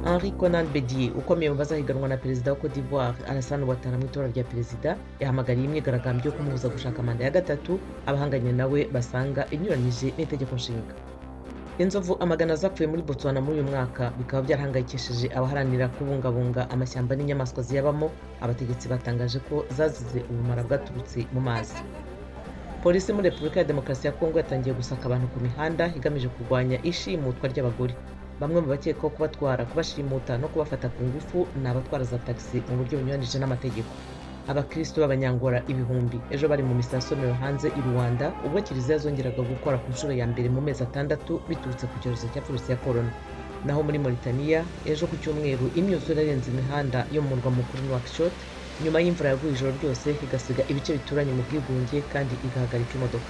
Henri Konan Bedie, ukomeye mu bazahiganwa na perezida wa Cote d'Ivoire Alassane Ouattara mu itora rya perezida, yahamagariye imyigaragambyo yo kumubuza gushaka manda ya gatatu abahanganye nawe basanga inyuranyije n'itegeko nshinga. Inzovu amagana zapfuye muri Botswana muri uyu mwaka, bikaba byarahangayikishije abaharanira kubungabunga amashyamba n'inyamaswa ziyabamo. Abategetsi batangaje ko zazize ubumara bwaturutse mu mazi. Polisi muri Repubulika ya Demokarasi ya Kongo yatangiye gusaka abantu ku mihanda igamije kurwanya ishimutwa ry'abagore. Bamwe mu bakekwaho kubatwara, kubashimuta no kubafata ku ngufu ni abatwara za taxi mu buryo bunyuranije n'amategeko. Abakristo b'Abanyangora ibihumbi ejo bari mu misa yasomewe hanze i Rwanda, ubwo kiliziya zongeraga gukora ku nshuro ya mbere mu mezi 6 biturutse ku cyorezo cya virusi ya korona. Naho muri Mauritania ejo ku cyumweru imyuzure yarenze imihanda yo mu murwa mukuru Nouakchott nyuma y'imvura yaguye ijoro ryose, igasiga ibice bituranye mu bwigunge kandi igahagarika imodoka.